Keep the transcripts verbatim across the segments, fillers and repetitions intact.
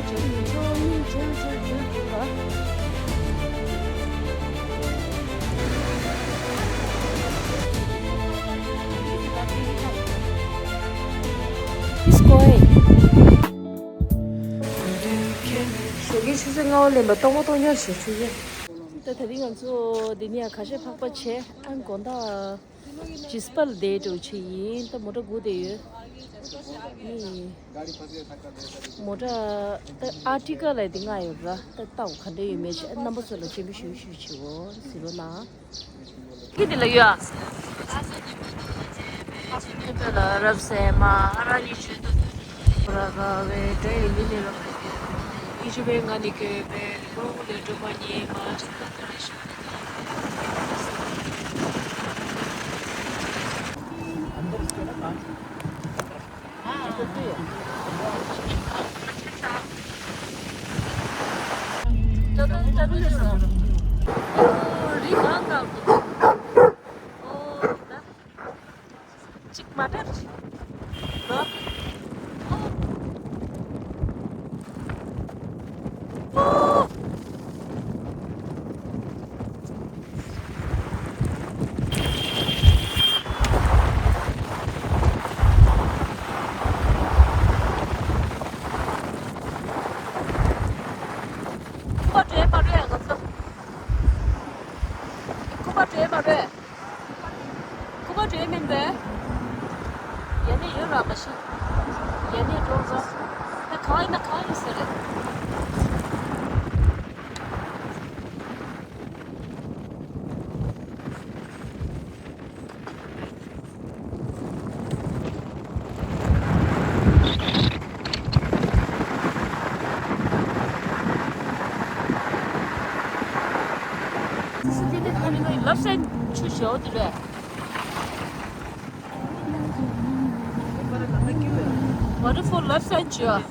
It's going. ཞོགས་ཀའི་ཆུ་ཚོད་ལྔ་པ་ལོན་པ་སྟོང་པ་སྟོང་རྐྱང་ཞིག་ཆུ་ཚོད། ད་དེ་རིང་ང་ཚོ་འདི་ནས་ཁ་ཤས་ཕག་པ་བྱས། ཨ་དགོང་དག་ཇི་སི་པ་ལ་བསྡད་འགྲོ་ཆེ་ཡིན། ད་མོ་ཊ་སྒུག་བསྡད་ཡོད། ནི་མོ་ཊ་ད་ཨར་ཊི་ཀ་ལ་འདི་ང་ཡོད་ར། ད་ལྟ་བ་ག་འདྲ་ཡོད་མེད་ཆེ་རྣམ་པ་ཚོ་ལ་སྤྱན་འབུལ་ཞུ་ཞུ་བྱེད་འོ་ཟེར་རོ་ན། ཁྱེད་འདི་ལ་ཡོད་ཨ། ཨ་ཙི་སྟོན་པ་ལ་རབ་གསལ་མ་ཨ་ར་ནི་ཆོས་དུ་ར་ག་བའི་སྒྲ་ཡི་མི་ནི་རོ། ཡི་ཆུ་བའི་ང་ནི་གོས་པའི་ཀློང་ལས་སྒྲོལ་མ་ཉེས་མ་ཁྲི་ཁ་ཁ་རེ་ཤ། གཅིག་མ་སྤྲད། ཁོ་པ་བྲོས་མ་རེད་ང་ཚོ། ཁོ་པ་བྲོས་མ་རེད། ཁོ་པ་བྲོས་མིན་པས། ཡ་ནས་ཡོད་ར་མ་ཤི། ཡ་ནས་འགྲོ་ར། ད་གང་ཡིན་ན་གང་ཡིན་ཟེར་རེད། ལབ་སན་ཆུ་ཞོ་དེ་རེད། Waterfall left side ཅིག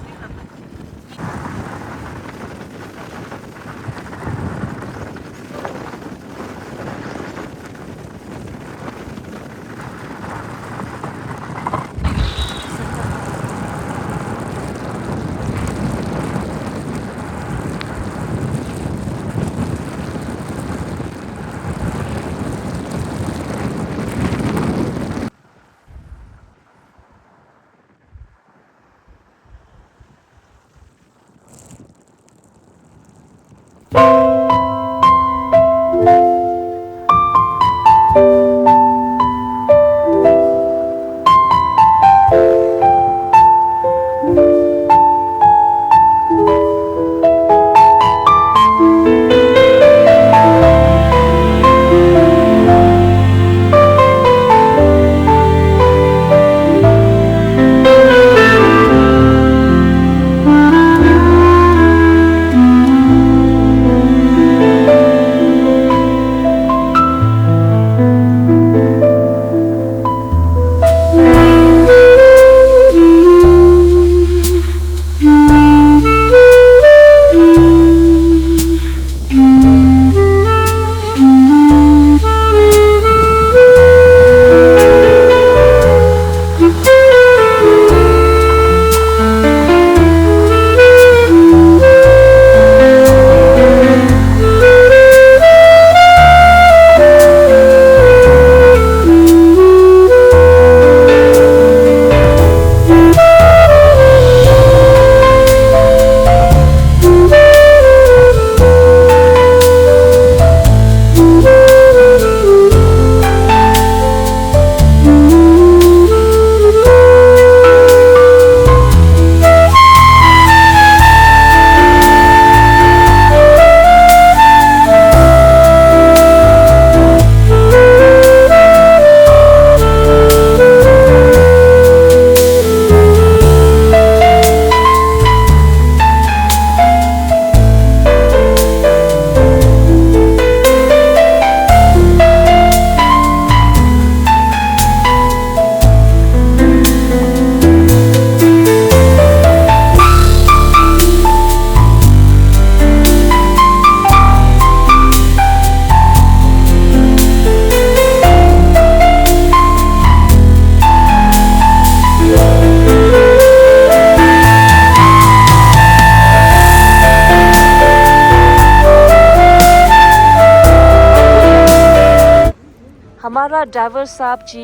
हमारा ड्राइवर साहब जी,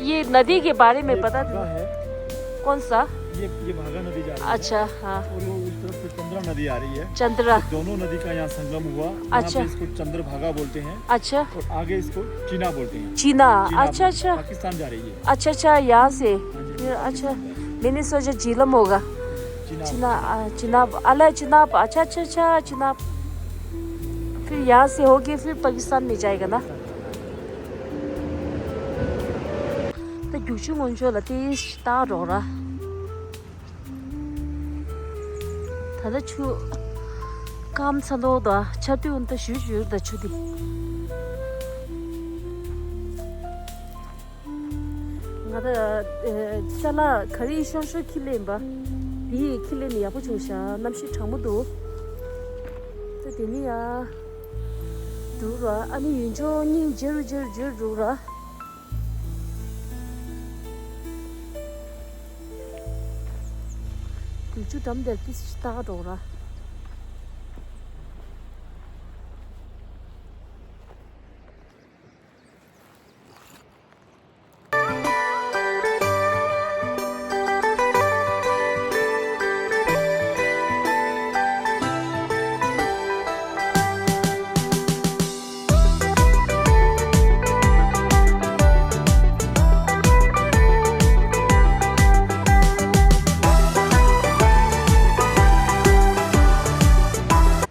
ये नदी के बारे में ये बता भागा दो। है। कौन सा? ये, ये भागा नदी जा रही है। अच्छा, हाँ। और वो उस तरफ से चंद्रा नदी आ रही है। चंद्रा। तो दोनों नदी का यहाँ संगम हुआ। यहाँ अच्छा। पे इसको चंद्रभागा बोलते हैं। अच्छा। और आगे इसको चीना बोलते हैं। चीना। चीना अच्छा, बोलते हैं। अच्छा। पाकिस्तान जा रही है। अच्छा, अच्छा, यहाँ से। हाँ जी, फिर, अच्छा। पाकिस्तान जा रही है। मैंने सोचा झीलम होगा। चीना। चीना, आ, चीना, अला चीना, अच्छा, अच्छा, अच्छा, चीना। फिर यहाँ से होके फिर पाकिस्तान में जाएगा ना। ད་རྒྱུག་ཆུ་སྔོན་ཕྱོགས་ལ་ཏིས་ཏ་རོགས་ར། ད་ལྟ་ཆུ་སྐམ་ཚ་ལོ་ད་ཆར་དུས་འོན་ཏ་ཞུ་ཞུ་ད་ཆུ་འདི། ང་ད་ཨེ་ཅ་ལག་ག་རེ་ཤོར་ཤོར་ཁྱི་ལེན་པ། དེ་ཁྱི་ལེན་ནི་ཡག་པོ་བྱུང་ཤག་གནམ་གཤིས་གྲང་མོ་འདུག་ད་དེ་ནི་ཡ། འདུག་ར། ཨ་ནི་ཡུལ་ལྗོངས་སྙིང་རྗེ་རུ་རྗེ་རུ་རྗེ་རུ་འགྲོ་ར། རྒྱུག་ཆུ་འགྲམ་དེར་ཏིས་ཏག་འགྲོ་ར།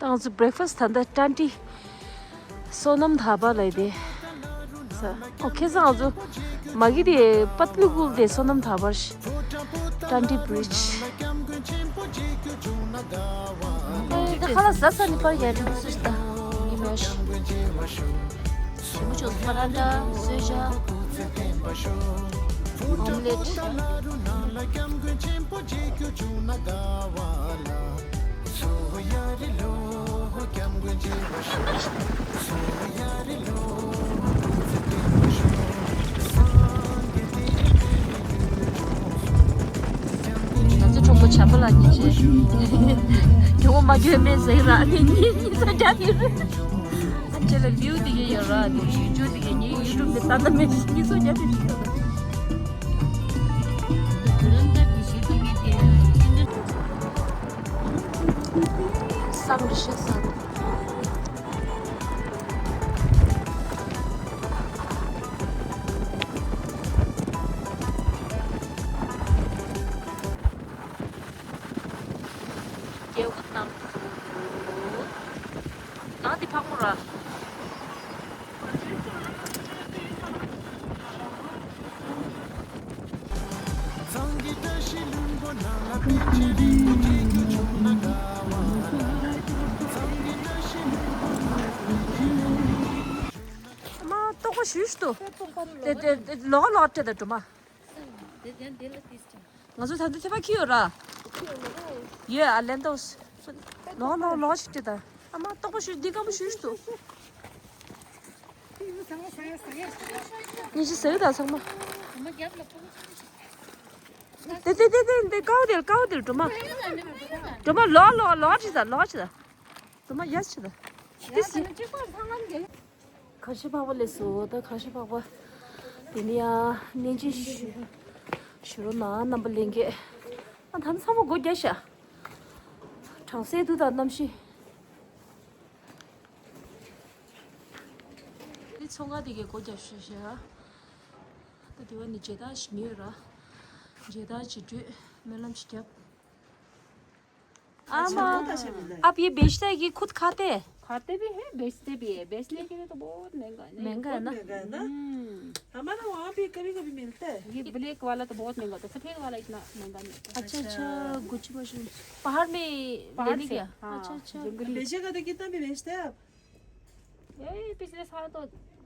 ད་ང་ཚོ་བྷི་རེག་ཕ་སི་ད་ལྟ་ཊན་ཊི། སོ་ནམ་ཐ་བ་ལ་དེ། ས། ཨོ་ཁེ་སང་ང་ཚོ་མ་གི་དེ་པཏ་ལི་ཀུལ་དེ་སོ་ནམ་ཐ་བར་ཤི། ཊན་ཊི་བྷི་རི་ཇི། ཨེ་ད་ཁ་ལག་ཟ་ས་ནི་པར་ཡ་རི་སུ་ཤི་ད། ཡི་མ་ཤི། ཞི་མུ་ཅོག་པ་ར་ཏ་སོས་ཇ། ཨོམ་ལེ་ཊི། ང་ཚོ་གྲོགས་པོ་བྱམས་པ་ལགས་གཉིས་ཆེ། གྱོང་མ་གྱོན་མེད་ཟེར་ར་ནི་གཉིས་གཉིས་ཚོ་རྒྱག་གི་རེད། ཨ་ཅེ་ལ་ལིའུ་དེ་གས་ཡོད་ར་ནི་ཡུལ་ལྗོངས་དེ་གས་ངའི་ཡུལ་གྲུབ་ནས་ད་ལྟ་མེད་གཉིས་ཚོ་རྒྱག་གི་རེད། བསམ་རེ་ཤེས་བསམ། རྒྱལ་པོ་རྣམས་སུ། ནང་འདི་ཕག་མོ་ར། མ་ཏོག་པ་ཞུས་ཏོ། དེ་དེ་དེ་ལོག་ལོག་སྤྲད་ད་འགྲོ་མ། ང་ཚོ་ད་ལྟ་ཐེ་བ་ཁྱི་ཡོད་ར། ཡོད་ཨ་ལེན་ཏོ། ལོག་ལོག་ལོག་ཞིག་སྤྲད་ད། ཨ་མ་ཏོག་པ་ཞུས་འདི་སྐམ་པོ་ཞུས་ཏོ། ཉིན་ཞིག་ཟེར་ད་ཚང་མ། དེ་དེ་དེ་དེ་དེ་ཀའོ་དེར་ཀའོ་དེར་འགྲོ་མ། འགྲོ་མ་ལོག་ལོག་ལོག་ཅི་ད་ལོག་ཅི་ད། འགྲོ་མ་ཡས་ཅི་ད། དེ་སི། ཁ་ཤས་འཕགས་པ་ལས་སོ་ད་ཁ་ཤས་འཕགས་པ། དེ་ནི་ཡ་གནས་ཆེན་ཞུ་ཞུ་རོ་ན་རྣམ་པ་ལེན་གེ། ཨ་ད་ཚང་མ་སྒོ་རྒྱག་ཤག་གྲང་སའི་དུས་དང་གནམ་གཤིས། འདི་ཚོང་ཁང་དེ་གའི་སྒོ་རྒྱབ་ཤག་ཤག་ད་དེ་བ་ནི་མཇལ་དར་ཞིག་མི་ཡོད་ར། མཇལ་དར་ཅིག་སྤྲོད་སྨོན་ལམ་ཞིག་རྒྱབ། ཨ་མ། आप ये बेचते हैं कि खुद खाते हैं? खाते भी हैं, बेचते भी हैं। बेचने के लिए तो बहुत महंगा है। नहीं, महंगा है बहुत ना? महंगा है ना? हम्म। हमारा वहाँ भी कभी-कभी मिलता है। ये ब्लैक वाला तो बहुत महंगा होता है, सफेद वाला इतना महंगा नहीं होता। अच्छा, अच्छा, गुच्ची मशरूम। पहाड़ में पहाड़ लेने से, गया? हाँ, अच्छा, अच्छा। जंगली। बेचेगा तो कितना में बेचते हैं आप? यही पिछले साल तो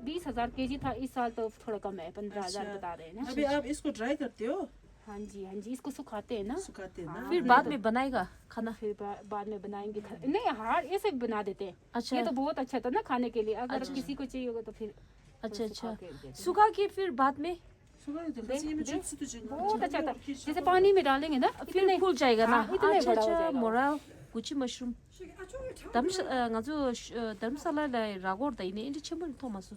बीस हजार केजी था, इस साल तो थोड़ा कम है, पन्द्रह हजार अच्छा। बता रहे हैं ना। अभी आप इसको ड्राई करते हो? हाँ जी, हाँ जी, इसको सुखाते हैं ना। सुखाते हैं ना। हाँ, फिर बाद में बनाएगा खाना? फिर बा-, बाद में बनाएंगे खा-, नहीं, हार ऐसे बना देते हैं। अच्छा। ये तो बहुत अच्छा था ना खाने के लिए, अगर अच्छा। किसी को चाहिए होगा तो फिर अच्छा, सुखा अच्छा। के दे देंगे। सुखा के फिर बाद में? सुखा के दे देंगे। दे-, ये में दे-, चिप्स तो जंगल बहुत अच्छा था। जैसे पानी में डालेंगे ना, फिर इतने, फूल जाएगा ना? हाँ, इतने अच्छा, बड़ा हो अच्छा, जाएगा। मोरा, गुच्ची मशरूम। धर्मश-, अ, ང་ཚོ་ཤ-, ཨ། དྷ་རམ་ས་ལ་ལ་ར་སྐོར་དང་ཡིན་ནའི་འདི་ཆེན་པོ་ནི་མཐོང་མ་སོང་།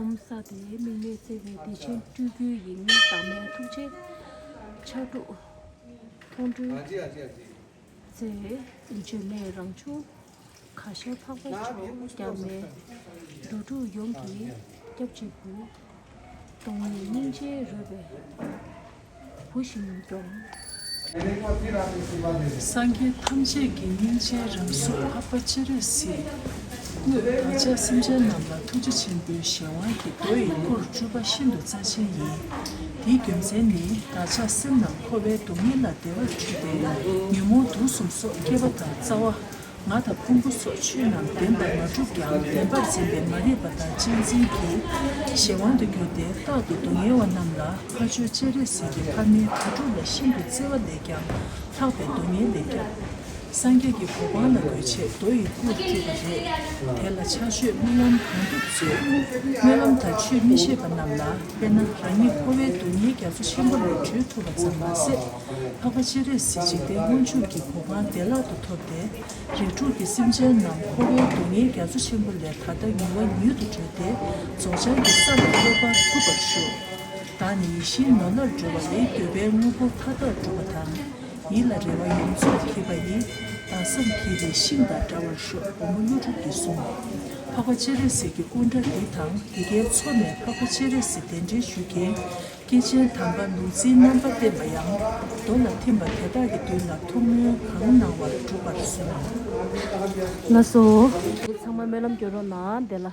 ཨོཾ་ས་དེ་དམིགས་མེད་བརྩེ་བའི་བདེ་ཆེན་སྤྲུལ་སྐུའི་དབྱིངས། བདག་མེད་ཐུགས་རྗེའི་ཕྱག་དྲུག་མཐོང་གྲོལ་མཛད། རིན་ཆེན་གནས་རང་བྱུང་ཁ་ཤར་འཕགས་པ་མཆོག་རྒྱ་མའི་འགྲོ་དྲུག་ཡོངས་ཀྱི་སྐྱབས་གཅིག་པུ། སྟོང་ཉིད་སྙིང་རྗེའི་རོལ་པའི་བུ་བཞིན་སྐྱོང་། སངས་རྒྱས་ཐམས་ཅད་ཀྱི་སྙིང་རྗེའི་རང་གཟུགས་འཕགས་པ་སྤྱན་རས་གཟིགས། སྐུ་བདག་ཅག་སེམས་ཅན་རྣམས་ལ་ཐུགས་རྗེ་ཆེན་པོའི་གཞན་དབང་གིས་རྡོ་ཡི་སྐུར་སྤྲུལ་པ་ཤིན་ཏུ་རྩ་ཆེན་ཡིན། དེའི་རྒྱུ་མཚན་ནི་བདག་ཅག་སེམས་རྣམས་འཁོར་བའི་སྡུག་བསྔལ་ལ་བདེ་བར་འཁྲུལ་ཏེ་ཉོན་མོངས་དུག་གསུམ་སོགས་སྐྱེ་བ་དང་རྩ་བ། ང་དང་ཕུང་པོ་སོགས་ཆོས་རྣམས་བདེན་པར་མ་གྲུབ་ཀྱང་བདེན་པར་འཛིན་པའི་མ་རིག་པ་དང་གཅན་འཛིན་གྱི་གཞན་དབང་དུ་གྱུར་ཏེ་རྟག་ཏུ་སྡུག་བསྔལ་བ་རྣམས་ལ་ཕ་ཆོས་སྤྱན་རས་གཟིགས་ཀྱི་ཕ་མའི་བུ་ཕྲུག་ལ་ཤིན་ཏུ་བརྩེ་བ་ལས་ཀྱང་ལྷག་པའི་སྡུག་བསྔལ་ལས་སྐྱོབ། སངས་རྒྱས་ཀྱི་གོ་འཕང་ལ་འགོད་ཆེད་རྡོ་ཡི་སྐུར་སྤྲུལ་པ་རེད། དེ་ལ་ཕྱག་མཆོད་སྨོན་ལམ་གང་ཐུབ་མཛོད། སྨོན་ལམ་དང་ཆོས་མི་ཤེས་པ་རྣམས་ལ་དཔེར་ན་རང་ཉིད་འཁོར་བའི་སྡུག་བསྔལ་རྒྱ་མཚོ་ཆེན་པོ་ལས་གྲོལ་ཐུབ་པ་ཙམ་མ་ཟད། འཕགས་པ་སྤྱན་རས་གཟིགས་འཇིག་རྟེན་དབང་ཕྱུག་གི་གོ་འཕང་བདེ་བླག་ཏུ་ཐོབ་སྟེ། རིགས་དྲུག་གི་སེམས་ཅན་རྣམས་འཁོར་བའི་སྡུག་བསྔལ་རྒྱ་མཚོ་ཆེན་པོ་ལས་ད་ལྟ་མྱུར་བ་མྱུར་དུ་གྲོལ་ཏེ་རྫོགས་བྱང་གི་ས་ལ་སློབ་པར་བཀུར་བར་ཞུ། བདག་ནི་ཡིད་བཞིན་ནོར་ལྷར་གྲོལ་བ་ལས་འདོད་པའི་དངོས་པོ་མཐའ་དག་འགྲུབ་པ་དང་། ཡིད་ལ་རེ་བ་ཡོངས་རྫོགས་འགེབས་པ་ཡིས། བདག་བསམ་གྱིས་པའི་ཤིང་དང་འདྲ་བར་ཤོག། བུ་མོ་ཀླུ་སྒྲུབ་ཀྱིས་གསུངས། འཕགས་པ་སྤྱན་རས་གཟིགས་ཀྱི་སྐུ་འདྲ་འདི་དང་དེ་གའི་མཚོ་ནས་འཕགས་པ་སྤྱན་རས་གཟིགས་གདན་འདྲེན་ཞུ་མཁན། སྐྱེས་ཆེན་དམ་པ་ལུག་རྫིའི་རྣམ་པ་བསྟན་པ་ཡང་། མདོ་ལ་ཐིམ་པ་དེ་དག་གི་མདུན་ལ་ཐུགས་སྨོན་གང་གནང་བར་འགྲུབ་པར་གསུངས། ལགས་སོ། ཚང་མ་སྨོན་ལམ་སྐྱོན་རོགས་གནང་། དེ་ལ།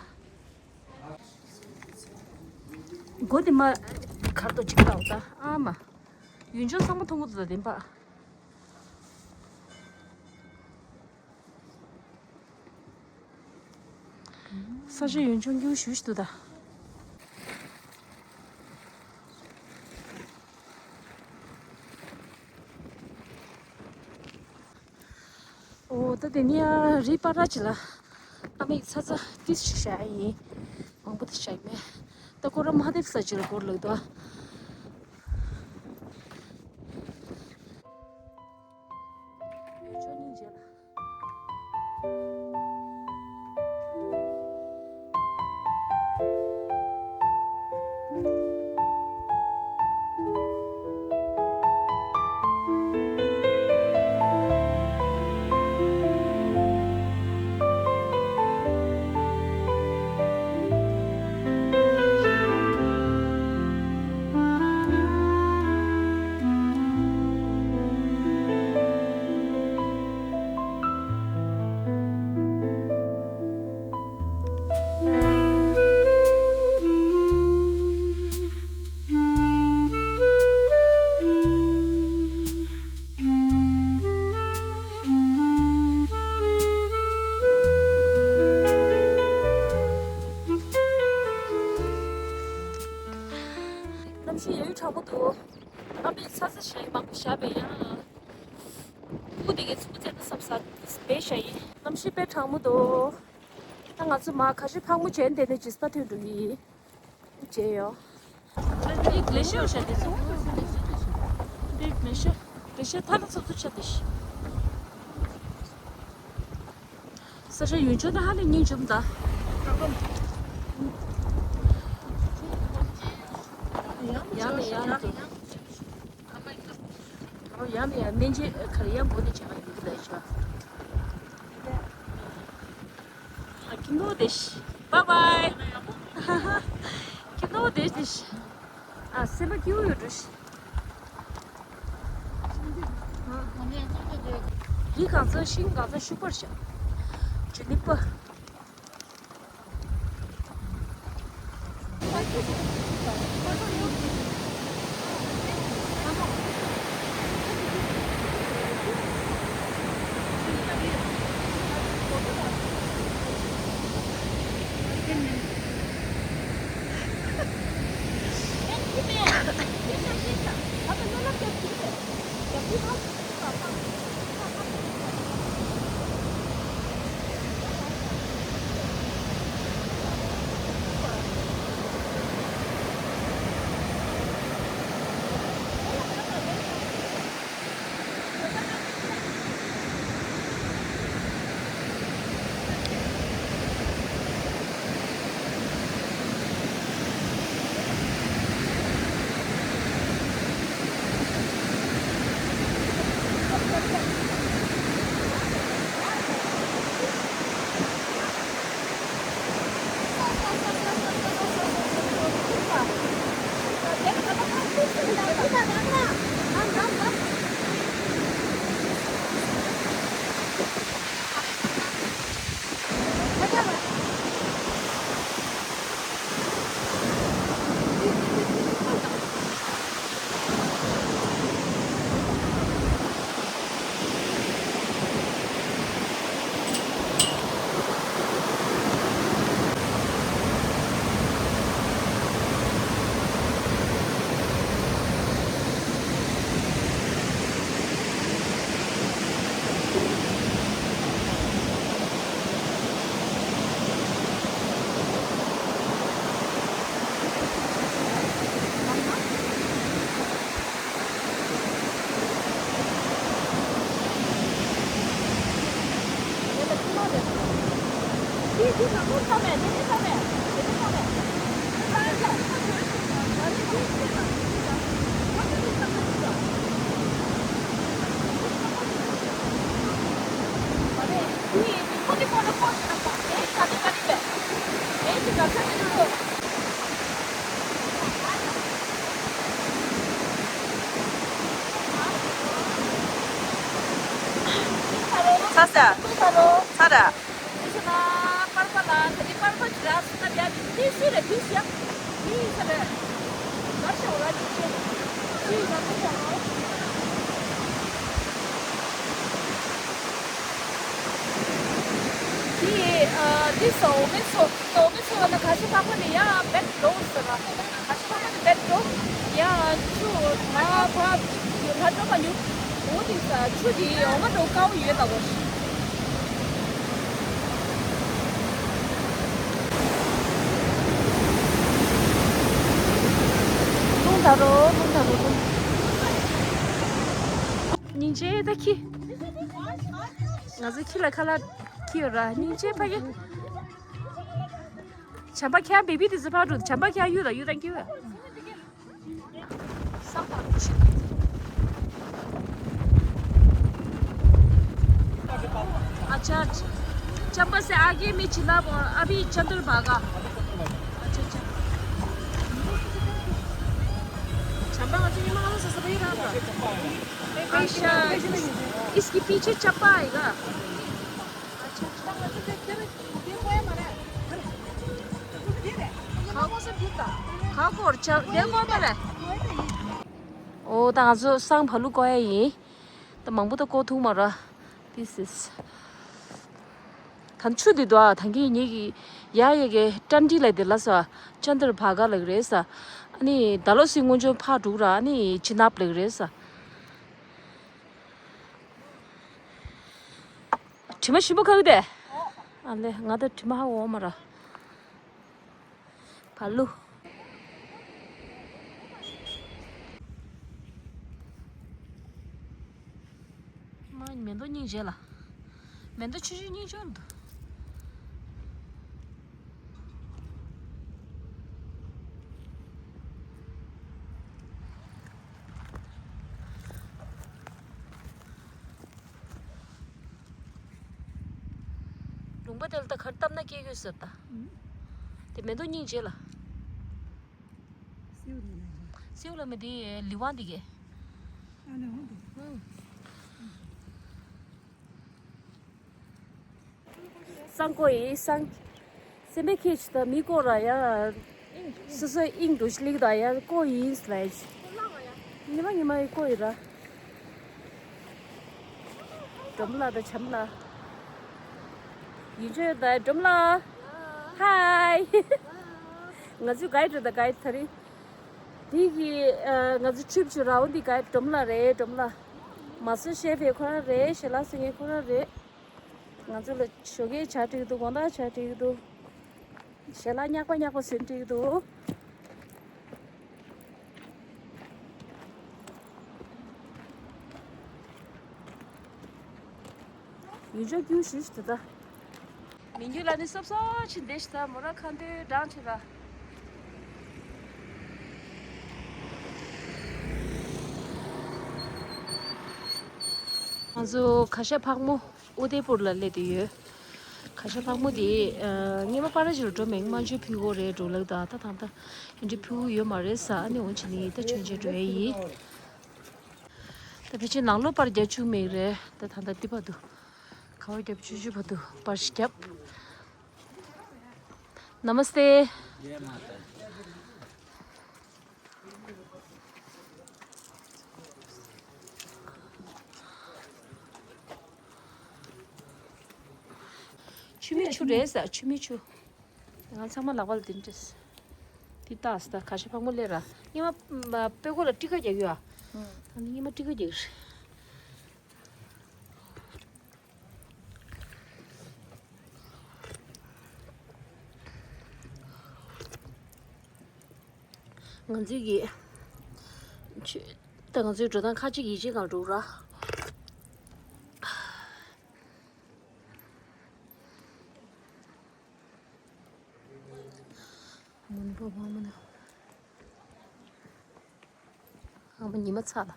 སྒོ་དེ་མ་གར་དོ་ཅིག་ལྟ་འོ་ད་ཨ་མ། ཡུལ་ལྗོངས་ཚང་མ་མཐོང་གི་འདུག་ད་དེ་འབའ། ས་ཆ་ཡུལ་ལྗོངས་སྐྱིད་པོ་ཞེ་པོ་ཞིག་འདུག་ད། འོ་ད་དེ་ནི་ཡ་རི་པར་ར་ཅི་ལ། ཨ་མིག་ཚ་ཚ་ཏིས་ཞིག་བྱ་ཡིན། མང་པོ་དེ་བྱ་ཡིན་མེད། ད་ཁོ་ར་མ་དེབ་ས་ཅི་ལ་སྐོར་ལག་ཏུ། ཡུལ་ལྗོངས་སྙིང་རྗེ་ལ། གནམ་གཤིས་ཡོད་གྲང་མོ་འདུག་ཨ་མའི་ཚ་ཚ་ཞིག་མང་པོ་བཞག་པས་ཡང་། ཕྲུ་གུ་དེ་གའི་ཚུགས་པ་བཙལ་ན་བསམ་ས་དཔེ་ཞིག་ཡིན། གནམ་གཤིས་དཔེ་གྲང་མོ་འདུག་ད་ང་ཚོ་མ་ཁ་ཤས་ཕག་མོ་བྱས་འདི་ནས་ཇི་སྟ་ཐོན་འགྲོ་གི་ཡིན། བྱས་ཡོད། འདི་ལེ་ཤ་ཡོད་ཤག་འདི་ཚོ། འདི་ལེ་ཤ། ལེ་ཤ་ཐ་ན་ཚོ་ཚོ་ཆ་འདི་ཤི། ས་ཆ་ཡུལ་ལྗོངས་དེ་ཧ་ལས་སྙིང་རྗེ་པོ་འདུག་ཡང་ནས་ཡང་དུ། ཡང་ནས་ཡང་སྨན་བཅོས་ག་རེ་ཡང་འགོ་ནས་བྱས་པ་ཡིན་གྱི་ལས་བྱ། ཨ་ཁྱི་ནོ་དེ་ཤི། བཱའི་བཱའི། ཁྱི་ནོ་དེ་དེ་ཤི། ཨ་སེམས་པ་སྐྱིད་པོ་ཡོད་འགྲོ་ཤི། རི་གང་ཚང་ཤིང་གང་ཚང་ཤུག་པར་བཞག་ཇི་ནི་པ། ཚ་ས། ཚ་རོ། ཚ་ར། ཚ་ན་པར་པ་ལ་ད་ནི་པར་པ་ཇི་ར་སུ་ན་ཡ་ཏི་སི་ར་ཏི་སི་ཡ། ཏི་ས་ར། མར་ཤ་འོ་ར་ཏི་ཅེ། ཏི་ས་ར་ཏི་ཤ་རོ། ཏི་ཨ་ཏི་སོ་མེ་སོ་ཏོ་མེ་སོ་ན་ཁ་ཤ་ཕག་པ་ནི་ཡ་བེད་ལོ་སོ་ར། ཁ་ཤ་ཕག་པ་ནི་བེད་ལོ། ཡ་ཆུ་ལ་ཕ་ལ་འགྲོ་མ་མྱོང་། འོ་དེ་ས་ཆུ་དེ་འོ་མ་འགྲོ་དཀའ་བོ་ཡོད་ལ་གོ། རླུང་ད་རོ་རླུང་ད་རོ་རླུང་། སྙིང་རྗེ་ད་ཁྱི། ང་ཚོ་ཁྱི་ལ་ཁ་ལག་ཁྱི་ཡོད་ར་སྙིང་རྗེ་ཕ་གི། चंपा क्या बेबी तुझे भाग रही चंपा क्या यू यू थैंक यू। अच्छा। चंपा से आगे में चिल्ला अभी चंद्रभागा। अच्छा अच्छा। चंपा का चीनी मांगना से सभी रहा। अच्छा। इसके पीछे चंपा आएगा। ཁ་སྐོར་ཆ་དེ་སྐོར་མ་རེད། ཨོ་ད་ང་ཚོ་སང་བ་ལུ་བསྐོར་ཡ་ཡིན། ད་མང་པོ་ད་བསྐོར་ཐུབ་མ་ར། This is ད་ཆུ་འདི་དོ་ཨ་ད་གིན་ངེད་ཀྱི་ཡ་ཡ་གི་ཏན་ཏི་ལ་དེ་ལ་ས་ཅན་དར་བྷ་ག་ལ་གི་རེད་ས། ཨ་ནི་ད་ལོ་སི་སྔོན་ཆུ་ཕ་དྲུག་ར་ཨ་ནི་ཅི་ནབ་ལ་གི་རེད་ས། དྲི་མ་ཞིམ་པོ་ཁ་གི་དེ། ཨ་ལེ་ང་ད་དྲི་མ་ཧ་འོ་མ་ར། བ་ལུ། མ་མེ་ཏོག་སྙིང་རྗེ་ལ། མེ་ཏོག་ཆུ་ཆུ་སྙིང་རྗེ་འདུག་ལུང་པ་དེ་ལ་ད་གར་བཏབ་ན་སྐྱེ་དགོས་ཟེར་ད། དེ་མེ་ཏོག་སྙིང་རྗེ་ལ། སེའུ་ལ་མི་དེ་ལི་ཝང་དེ་གས། སང་ཀོ་ཡི་སང་། སེམས་པའི་ཁྱེད་ཀྱི་ད་མི་ཀོ་ར་ཡ། སོ་སོའི་དབྱིངས་འགྲོ་ཞིག་ལིག་ད་ཡ་ཀོ་ཡིན་སླེ། ཉི་མ་ཉི་མ་ཡི་ཀོ་ཡི་ར། སྒྲོམ་ལ་ད་བྱམས་ལ། ཡིན་ཆོས་ད་སྒྲོམ་ལ། ཧའི། ང་ཚོའི་གའི་ཌི་ད་གའི་ཌི་ད་རེད། དེ་གི་ང་ཚོ་ཁྲིབ་ཆུ་ར་འོ་འདི་གའི་ཌི་སྒྲོམ་ལ་རེད་སྒྲོམ་ལ། མ་སུ་ཤེ་ཕེ་ཁོ་རང་རེད་ཞེ་ལ་སུ་ངེ་ཁོ་རང་རེད། ང་ཚོ་ལ་ཞོགས་ཀས་ཇ་སྤྲད་ཀྱི་འདུག་དགོང་དག་ཇ་སྤྲད་ཀྱི་འདུག་ཞལ་ལག་རྙག་པ་རྙག་པ་ཟིན་སྤྲད་ཀྱི་འདུག་ཡུལ་ལྗོངས་སྐྱིད་པོ་ཞེ་ཞིག་འདུག་ད། མི་འགྱུར་ལ་ནི་སོབ་སོབ་ཕྱིན་བསྡད་ཤག་ད་མོ་ར་ཁ་འདོན་འགྲངས་ཆེ་ར། ང་ཚོ་ཁ་ཤས་ཕག་མོ། ཨུ་དེ་པུར་ལ་སླེབས་བསྡད་ཡོད། ཁ་ཤས་ཕག་མོ་དེ་ཨ་སྔོན་མ་པ་ར་ཇི་རུ་འགྲོ་མེད་མ་འཇུ་ཕུལ་གོ་རེད་འགྲོ་ལགས་ད་ད་ཐང་ད་འདི་ཕུལ་ཡོད་མ་རེད་ས། ཨ་ནི་འོན་ཆེ་ནི་ད་ཆོན་ཆེ་འགྲོ་ཡ་ཡིན། ད་ཕལ་ཆེར་ནང་ལོགས་པར་རྒྱབ་བཅུག་མེད་རེད་ད་ད་ད་འདི་བར་དུ་ཁ་བ་རྒྱབ་བཅུག་བཅུག་བར་དུ་པར་ཞིག་རྒྱབ། Namaste། ཆུ་མིག་ཆུ་རེད་ཟེར་ཆུ་མིག་ཆུ། ང་ཚང་མ་ལག་པ་ལ་དེ་འདྲས། དེ་ལྟ་ས་ད་ཁ་ཤས་ཕག་མོ་སླེབས་ར། སྔོན་མ་པད་ཀོ་ལ་སྤྲི་ཁ་རྒྱག་ཡོད་ཨ། ཨ་ནི་སྔོན་མ་སྤྲི་ཁ་རྒྱག་རེད། ང་ཚོའི་གི་ཆུ་ད་ང་ཚོའི་འགྲོ་སྟངས་ཁ་ཅིག་ཡིད་ཆེས་གང་འགྲོ་ར། མུན་པ་བ་མ་ན། ཨ་མ་ཉི་མ་ཚ་ལ།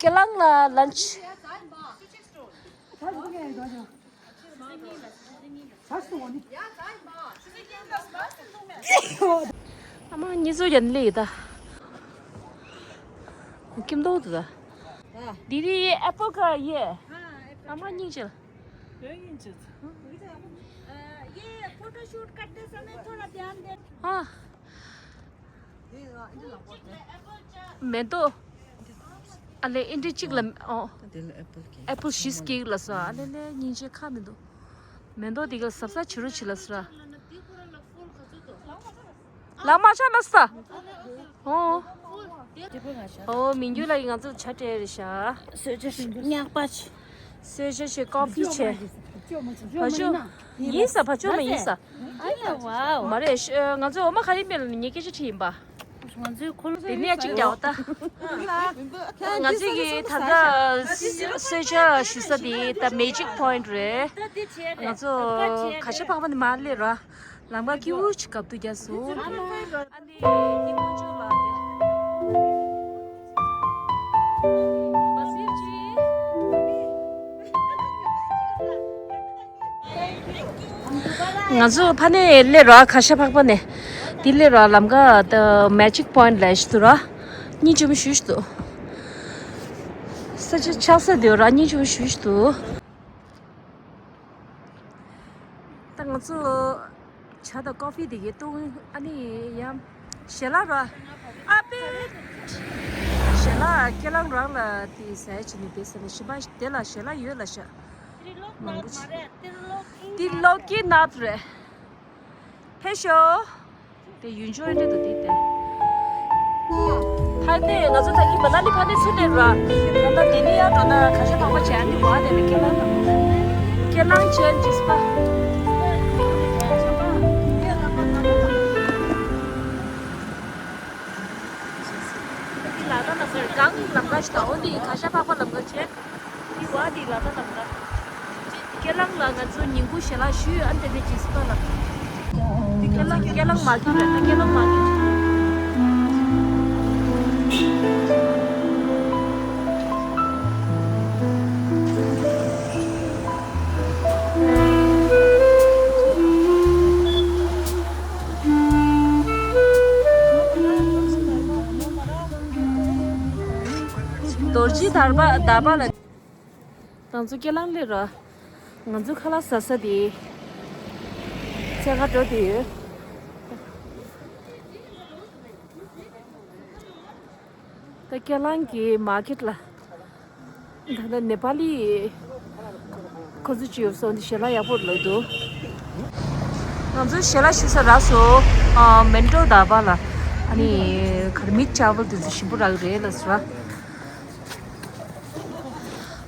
ཁྱེད་རང་ལ་ལན་ཆི། ཨ་མ་གཉིས་ཚོ་ཡན་ལི་ཡི་ད། ཁྱིམ་ཐོག་ཏུ་ད། दीदी, ये एप्पल का ये। हाँ, एप्पल। अम्मा, नीचे। ये नीचे। अ, ये फोटोशूट करते समय थोड़ा ध्यान दे। हाँ। མེ་ཏོག་ཨ་ལེ་ཨིན་དྲི་གཅིག་ལ། ཨོ། དེ་ལ་ཨེ་པལ་སྐྱེས། ཨེ་པལ་བཞི་སྐྱེས་ལ་ས། ཨ་ལེ་ལེ་སྙིང་རྗེ་ཁ་མི་འདུག་མེ་ཏོག་དེ་ག་ཟབ་ས་བྱི་རུ་བྱི་ལ་ས། ལ་མ་ཆ་ལ་ས། ཨོ། ཨོ་མི་འགྱུར་ལ་ཡི་ང་ཚོ་ཇ་སྤྲད་རེད་ཤག་གསོལ་ཇ་ཞིམ་པོ་མྱགས་པ་ཆེ། གསོལ་ཇ་བྱེད། ཀོ་ཕི་བྱེད། བ་ཅོ་ཡིན་ས། བ་ཅོ་མ་ཡིན་ས། ཨ་ཡ་ཝའོ། མ་རེད། ཤ་ང་ཚོ་འོ་མ་ག་རེ་མེད་ལ་ནི་ངས་སྐད་ཆ་དྲིས་ཡིན་པ། ང་ཚོའི་འཁོར་ལོ་དེ་ནས་གཅིག་རྒྱག་ད། ང་ཚོས་ཀྱི་ད་ལྟ་གསོལ་ཇ་ཞུ་ས་དེ་ད་མེ་ཇིག་པོ་ཡིན་ཊི་རེད། ང་ཚོ་གར་ཞ་འཕགས་པ་ནས་མར་སླེབས་ར། ལམ་ཁ་སྐྱིད་པོ་ཞིག་བཀབ་ཏུ་རྒྱག་སོང་། ཨ་ནི་ཉི་མ་མཇུག་ལ་དེ། ང་ཚོ་ཕ་ནས་སླེབས་ར། གར་ཞ་འཕགས་པ་ནས་དེ་སླེབས་ར། ལམ་ཁ་ད་མེ་ཇིག་པོ་ཡིན་ཊི་ལ་ཞིག་ཏུ་ར། སྙིང་རྗེ་མོ་ཞེ་ཞིག་འདུག་ས་ཆ་ཆགས་ས་དེ་ར་སྙིང་རྗེ་མོ་ཞེ་ཞིག་འདུག་ད་ང་ཚོ་ཇ་དང་ཀོ་ཕི་དེ་གའི་བཏུང་། ཨ་ནི་ཡང་ཞལ་ལག་ར། ཨ་པེ། ཞལ་ལག་ཁྱེད་རང་རང་ལ་དེ་ཟ་ཡ་བྱས་ནས་དེ་ཟ་ནས་གཞན་པ་དེ་ལ་ཞལ་ལག་ཡོད་ལ་ཤག་མང་པོ་ཞིག་ཏི་ལོ་ཀི་ནཱཐ་རེད། ཕེབས་ཤོག་དེ་ཡུལ་ལྗོངས་འདྲ་འདུག་དེ་དེ། ཕ་ནས་ང་ཚོ་ད་གིན་མ་ན་ལི་ཕ་ནས་ཚུར་སླེབས་ར། ད་ལྟ་དེ་ནས་ཡར་འགྲོ་ན་གར་ཞ་འཕགས་པ་བྱས། ཨ་ནི་བ་དེ་ནས་ཁྱེད་རང་ཁྱེད་རང་བྱས་ཇིས་པ། འདི་ལ་ད་ལ་ཟེར་གང་ལམ་ཁ་ཞིག་ད། འོ་འདི་གར་ཞ་འཕགས་པ་ལམ་ཁ་བྱས། འདི་བ་འདི་ལ་ད་ལམ་ཁ། ཁྱེད་རང་ལ་ང་ཚོ་ཉིན་གུང་ཞལ་ལག་ཞུས། ཨ་འདི་ནས་ཇིས་པ་ལ། ཁྱེད་རང་ཁྱེད་རང་མ་ཁྱེར་རེད་ན་ཁྱེད་རང་མ་ཁྱེར། རྡོ་རྗེ་དར་པ་དར་པ་ལ། ང་ཚོ་ཀེ་ལང་སླེབས་ར། ང་ཚོ་ཁ་ལག་ཟ་ས་དེ་ཚད་ཁ་འགྲོ་དུས། ད་ཀེ་ལང་གི་མར་ཀེཊ་ལ། ད་ལྟ་ནེ་པ་ལི་ཁོ་ཚོ་ཅིག་ཡོད་སོང་། འདི་ཞལ་ལག་ཡག་པོ་ལབ་འདུག་ང་ཚོ་ཞལ་ལག་ཞུ་ས་རག་སོང་། ཨ། མེན་ཏོ་ད་བ་ལ། ཨ་ནི་གར་མིག་ཅ་བལ་དེ་ཚོ་ཞིམ་པོ་རག་རེད་ལབ་སོང་།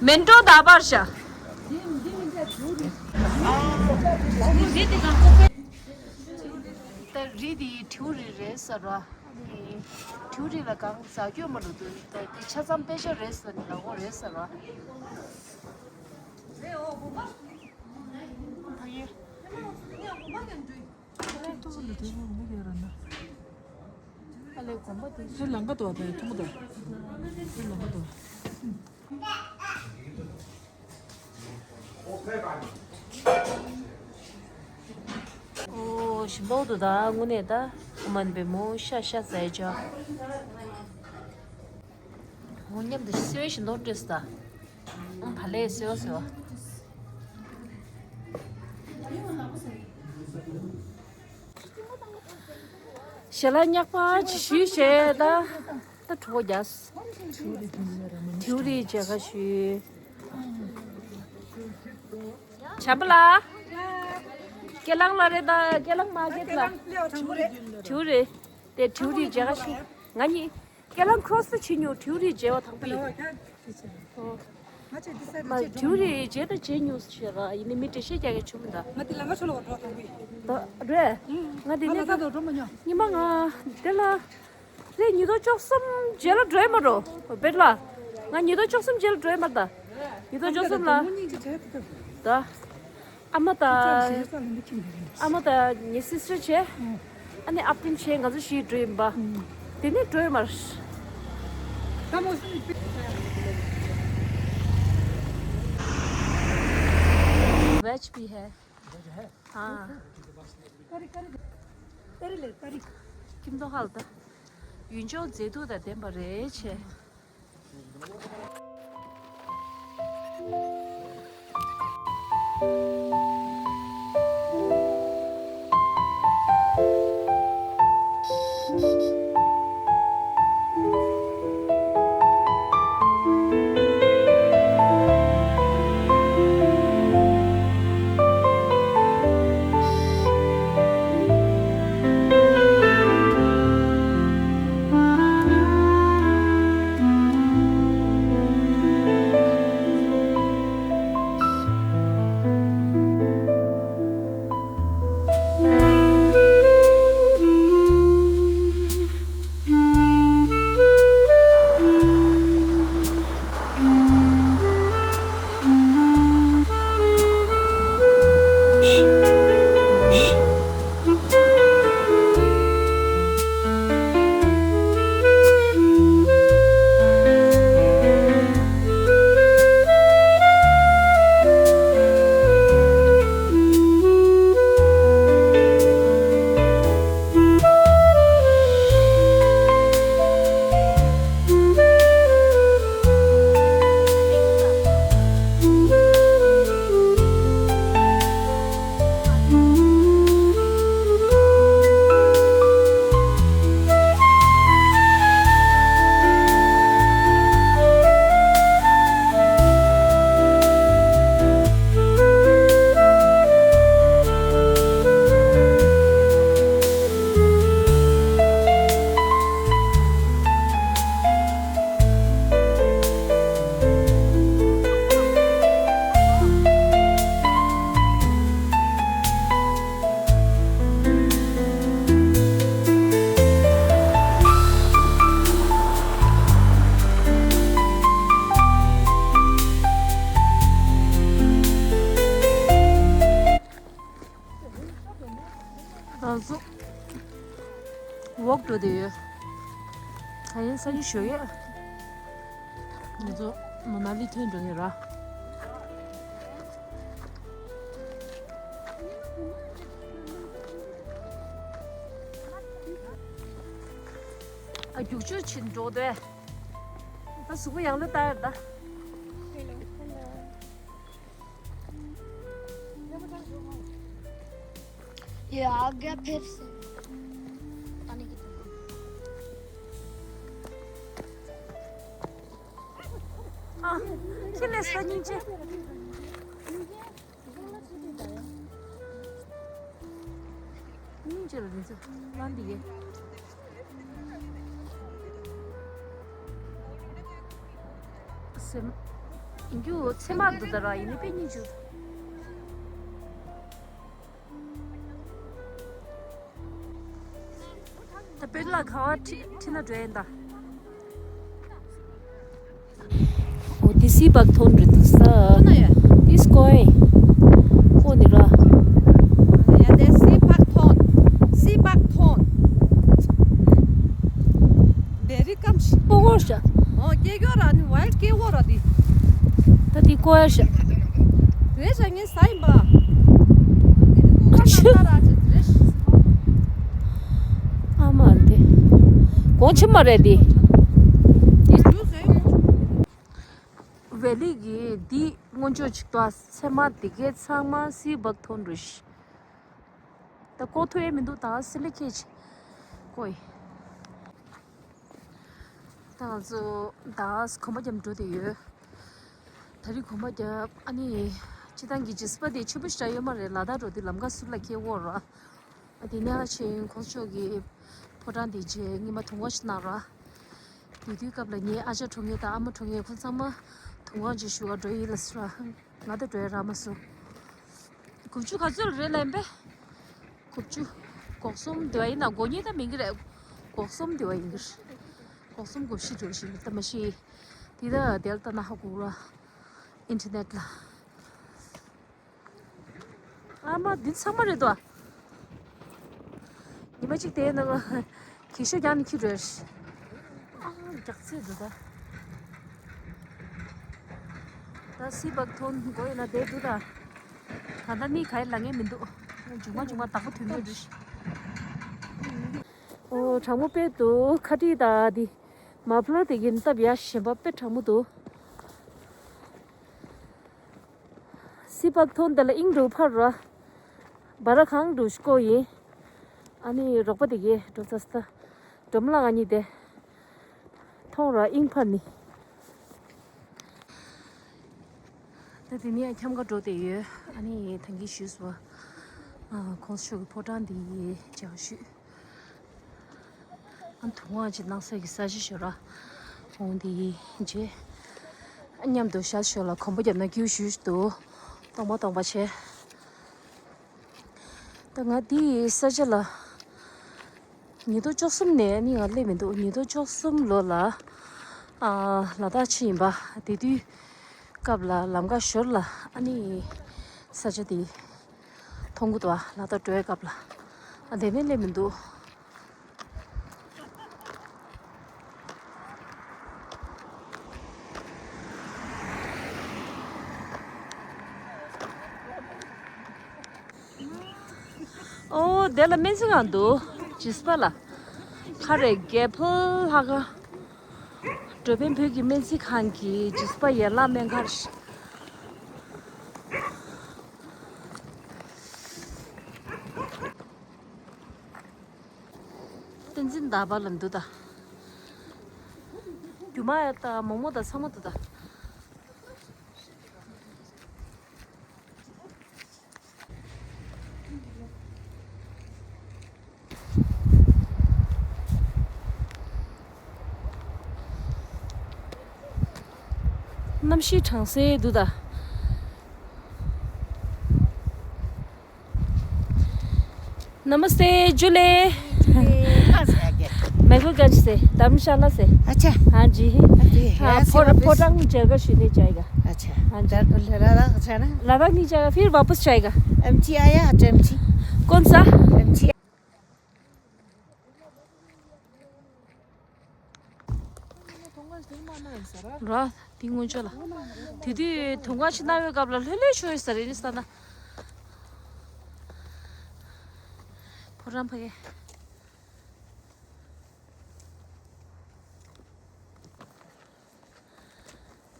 མེན་ཏོ་ད་བར་ཤ། ད་རི་དེ་ཐིའུ་རི་རེད་ཟེར་བ། ཐིའུ་རི་ལ་གང་ཟ་རྒྱུ་མ་འདུག་ད་དེ་ཆ་ཚང་པེ་ཤ་རེད་ཟེར་ནས་ལབ་དགོས་རེད་ཟེར་བ། ཨ་ལེ་དགོན་པ་དེ། ལམ་ཁ་དོ་བ་ཐུང་མོ་དོ། ལམ་ཁ་དོ། ཨོ་ཞིམ་པོ་འདུག་ད་དངོས་གནས་ད་ཨོ་མ་ནི་པའི་མོ་ཤ་ཤ་ཟ་ཡ་ཅོ། ཨོ་མཉམ་དུ་སོས་ཤིང་ནོར་བྲོས་ད། ཨོ་བ་ལས་སོས་སོས། ཞལ་ལག་ཉག་པ་ཅིག་ཞུས་བྱས་ད། ད་གྲོགས་རྒྱག་ཐིའུ་རི་མཇལ་ཁ་ཞུས། བྱམས་པ་ལགས། ཀེ་ལང་ལ་རེད་ད། ཀེ་ལང་མར་ཀེཊ་ལ། ཐིའུ་རི། དེ་ཐིའུ་རི་མཇལ་ཁ་ཞུས། ང་གཉིས་ཀེ་ལང་ཁྲོ་སི་ཕྱིན་མྱོང་། ཐིའུ་རི་མཇལ་བ་དང་པོ་ཡིན། མ་ཐིའུ་རི་མཇལ་ད་མཇལ་མྱོང་ཞེས་ར་ཡིན་ནི་མི་འགྲེལ་བཤད་རྒྱག་གི་བྱུང་མི་འདུག་ང་དེ་ལམ་ཁ་ཕྱོགས་ལ་འགྲོ་དང་པོ་ཡིན། ད་རེད། ང་དེ་ནས་ལ་ས་དང་འགྲོ་མ་མྱོང་། ཉི་མ་ང་དེ་ལ། རེད། ཉིས་སྟོང་བཅུ་གསུམ་རྗེས་ལ་འགྲོ་ཡི་མ་རོ། བེར་ལ། ང་ཉིས་སྟོང་བཅུ་གསུམ་རྗེས་ལ་འགྲོ་ཡི་མ་རེད་ད། ཉིས་སྟོང་བཅུ་གསུམ་ལ། ད། ཨ་མ་དང་། ཨ་མ་དང་ངའི་སི་སི་ཊར་བྱས། ཨ་ནི་ཨ་ཕྲིན་བྱས། ང་ཚོ་བཞི་འགྲོ་ཡིན་པ། དེ་ནས་འགྲོ་ཡི་མ་རེད། वेज भी है। हाँ। ཀིམ་དོ་ཧལ་ད། ཡུལ་ལྗོངས་མཛེས་སྡུག་དང་ལྡན་པ་རེད་བྱས། ང་ཚོ་ཝོག་འགྲོ་བསྡད་ཡོད། ད་ཡིན་སང་ཉིན་ཞོགས་ཡོད། ང་ཚོ་མ་ན་ལི་ཐོན་འགྲོ་ངེས་ར། ཨ་རྒྱུག་ཆུ་ཕྱིན་འགྲོ་དེ། ད་གཟུགས་པོ་ཡང་ལོས་ལྟ་ཡར་ད། ये आ गया फिर से। पानी की तरफ। ཨ། ཁྱེད་ལས་ས་སྙིང་རྗེ། སྙིང་རྗེ་ལ་རེད་ཚེ། ང་འདི་གས། སེམས། ཡིན་རྒྱུ་ཚེ་མ་འདི་ལྟར་ཡིན་ནི་དཔེ་སྙིང་རྗེ། ད་དཔེ་ལ་ཁ་བ་ཁྲི་ཁྲི་ན་འགྲོ་ཡིན་ད། འོ་དེ་སི་བག་ཐོན་རེད་འདུག་ས། ཁོ་ན་ཡ། དེ་སི་ཀོའི། ཁོ་ནི་ར། ཡ་དེ་སི་བག་ཐོན། སི་བག་ཐོན། བེ་རི་ཀམ་ཤི། པོ་གོ་ཤ། ཨོ་སྐྱེ་གོ་ར་ནི་ཝལ་སྐྱེ་བོ་ར་དི། ད་དེ་ཀོའི་ཤ། རེ་ཤ་ངས་ས་ཡིན་པ། ཨ་མ་དེ། གོང་ཆེན་མ་རེད་དེ། ཝེ་ལི་གི་འདི་སྔོན་ཆད་ཅིག་ཏུ་ཚེ་མ་དེ་གའི་ཚང་མ་སི་བག་ཐོན་རུ་ཤི། ད་ཀོ་ཐུ་ཡེ་མི་འདུག་ད་སི་ལི་ཁེ་ཆི་ཀོ་ཡི། ད་ང་ཚོ་ད་གོམ་པ་རྒྱབ་འགྲོ་དེ་ཡོད། ད་རེས་གོམ་པ་རྒྱབ་ཨ་ནི་སྤྱི་བཏང་གི་ཇི་སི་པ་དེ་ཆེན་པོ་ཞིག་ཡོད་མ་རེད། ལ་དྭགས་འགྲོ་དུས་ལམ་ཁ་ཟུར་ལ་ཁེལ་འོར་ར། ཨ་དེ་ནས་ཕྱིན་ཁོང་ཚོ་གི་ཕོ་བྲང་དེ་རྗེས་ཉི་མ་དུང་བ་ཞིག་གནང་ར། དེ་དུས་སྐབས་ལ་ངའི་ཨ་ཅག་གྲོངས་ངེས་དང་ཨ་མ་གྲོངས་ངེས་ཁོང་ཚང་མ་དུང་བ་ཅིག་ཞུ་ག་འགྲོ་ཡིན་ལ་ཟེར་ར། ང་ད་འགྲོ་ཡ་རག་མ་སོང་། དགུ་བཅུ་ག་ཚོད་རེད་ལབ་པས། དགུ་བཅུ། སྒོར་གསུམ་དེ་བ་ཡིན་ན་སྒོར་གཉིས་ད་མིན་གྱི་རེད། སྒོར་གསུམ་དེ་བ་ཡིན་གྱི་རེད། སྒོར་གསུམ་སྒོར་བཞི་འགྲོ་བཞིན་ད་མ་ཤེས། དེ་ད་དེ་ལ་ལྟ་ན་ཧ་གོ་ར། ཨིན་ཊར་ནེཊ་ལ། ཨ་མ་འདི་ཚང་མ་རེད་དོ། ཉི་མ་གཅིག་དེའི་ནང་གི་ཤོད་རྒྱག་ནི་ཁྱི་རེད། ཨ་རྒྱག་ཚད་འདུག་ད། ད་སི་བག་ཐོན་དགོས་ཡོད་ན་བསྡད་འདུག་ད། ད་ལྟ་ནི་ག་ཡེ་ལ་ངེས་མི་འདུག་མཇུག་མ་མཇུག་མ་བདག་པོ་ཐོན་གྱི་རེད། ཨོ་གྲང་མོ་དཔེ་འདུག་ཁ་དཀྲིས་ད་འདི། མ་ཕ་ལོ་དེ་གིན་སྟབས་ཡག་ཞེན་པ་དཔེ་གྲང་མོ་འདུག་སི་པག་ཐོན་དེ་ལ་ཨིང་འགྲོ་ཕར་ར། བ་ར་གང་འགྲོ་ཤི་ཀོ་ཡིན། ཨ་ནི་རོགས་པ་དེ་གས་འགྲོ་ཚ་སི་ཏ། འགྲོ་མ་ལ་ང་གཉིས་དེ། ཐོང་ར་ཨིང་ཕར་ནི། ད་དེ་ནས་ཁྱམས་ཁ་འགྲོ་བསྡད་ཡོད། ཨ་ནི་ཐང་གི་ཞུས་པ། ཨ་ཁོང་ཚོ་ཤོག་གི་ཕོ་བྲང་འདི་བྱ་ཞུས། ཨ་དུང་བ་ཅིག་སྣང་ས་གི་ས་གཞི་ཞོ་ར། འོང་འདི་རྗེས། མཉམ་དུ་ཤར་ཞོར་ལ་གོམ་པ་བརྒྱབ་ན་སྐྱིད་ཞུས་འདུག་སྟོང་པ་སྟོང་པ་བྱས། ད་ང་འདི་ས་ཆ་ལ། ཉིས་སྟོང་བཅུ་གསུམ་ནས་ནི་ང་སླེབས་མི་འདུག་ཉིས་སྟོང་བཅུ་གསུམ་ལོ་ལ། ཨ་ལ་དྭགས་ཕྱིན་ཡིན་པ། དེ་དུས་སྐབས་ལ་ལམ་ཁ་ཞོར་ལ་ཨ་ནི་ས་ཆ་དེ་མཐོང་གི་འདུག་ལ་དྭགས་འགྲོ་བའི་སྐབས་ལ། ཨ་དེ་ནས་སླེབས་མི་འདུག་ཨོ་དེ་ལ་སྨན་རྩིས་ཁང་འདུག་ཇིས་པ་ལ། ཁ་རེ་རྒྱལ་ཕུལ་ལྷ་ཁང་། འགྲོ་ཕན་བོད་ཀྱི་སྨན་རྩིས་ཁང་གི་ཇིས་པ་ཡན་ལག་སྨན་ཁང་། བསྟན་འཛིན་ཟླ་བ་ལ་འདུག་ད། རྒྱུ་མ་ཡ་ད་མོག་མོག་ད་ཚང་མ་འདུག་ད། གནམ་གཤིས་གྲང་སེ་འདུག་ད། नमस्ते जुले। कहाँ से आ गए? महबूबगंज से, धर्मशाला से। अच्छा। हाँ जी। अरे, हाँ, यहाँ से फोड़ा- वापस? फोटांग जगह सुनने जाएगा। अच्छा। हाँ जी। डर- लद्दाख जाना? लद्दाख नहीं जाएगा, फिर वापस जाएगा। एमटी आया? अच्छा, एमटी। कौन सा? एमटी। ར། དེ་སྔོན་ཆད་ལ། དེ་དུས་དུང་དཀར་ཕྱི་ནང་ཡོད་སྐབས་ལ་ལྷོད་ལྷོད་ཤོར་ཡོད་ས་རེད་ས་ན། ཕོ་བྲང་ཕ་གི།